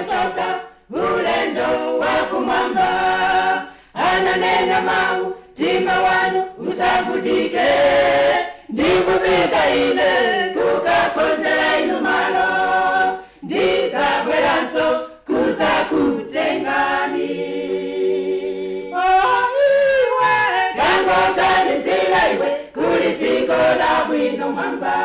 Atangochoka ulendo wa kumwamba, ananena mau, mtima wanu usavutike, ndikupita ine kukakonzera inu malo, ndidzabweranso kudzakutengani. Oh, iwe tangoganizira iwe kuli dziko labwino mwamba,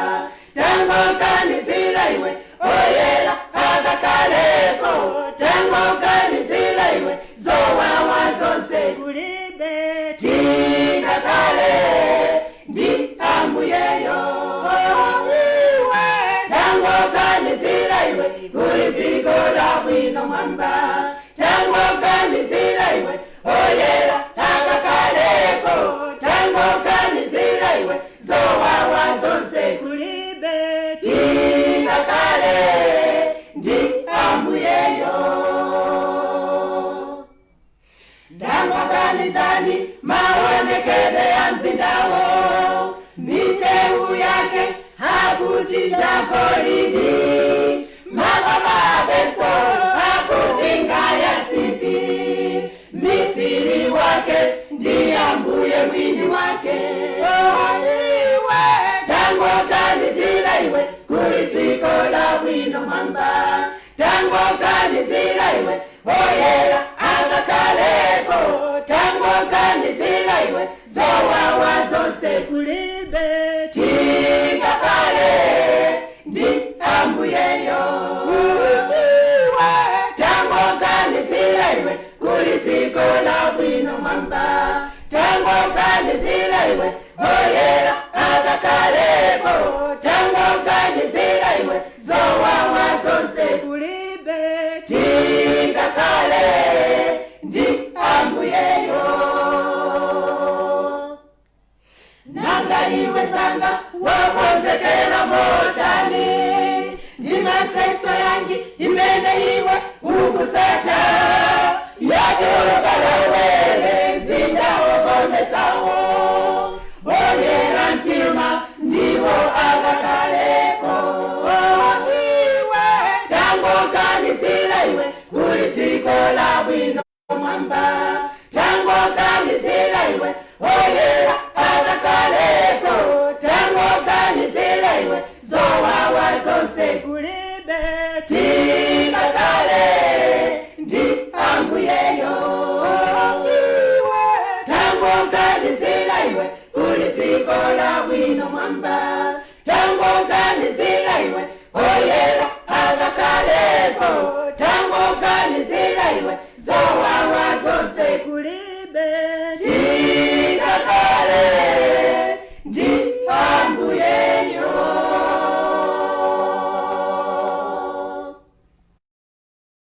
tangoganizira iwe oyera akakaleko, tangoganizira iwe zowawa zonse kulibe, tikakale ndi ambuyeyo. Iwe Tangoganizira iwe kuli dziko labwino mwamba, tangoganizira iwe oyera akakaleko, tangoganizira iwe zowawa zonse kulibe, tikakale ndi ambuyeyo. Tangoganizani maonekedwe ya mzindawo, miseu yake hakuti njagolidi, mababa akeso hakuti ngayasipi, misiri wake ndi ambuye mwini wake. Oh, iwe Tangoganizira iwe kuli dziko labwino mwamba, tangoganizira iwe oyera akakaleko, tangoganizira iwe zowawa zonse kulibe, tikakale ndi ambuyeyo. Iwe Tangoganizira iwe kuli dziko labwino mwamba, tangoganizira iwe oyera akakaleko, tangoganizira iwe zowawa zonse kulibe, tikakale ndi ambuyeyo. Nanga iwe zanga wakonzekera motani, ndi manifesto yanji imene iwe ukusata, yatulukalowele zindawokometsawo, oyera mtima ndiwo akakaleko. Oh, iwe Tangoganizira iwe kuli dziko labwino mwamba, tangoganizira iwe oyera akakaleko, tangoganizira iwe zowawa zonse kulibe, tikakale ndi ambuyeyo. Iwe Tangoganizira iwe kuli dziko labwino mwamba, tangoganizira iwe.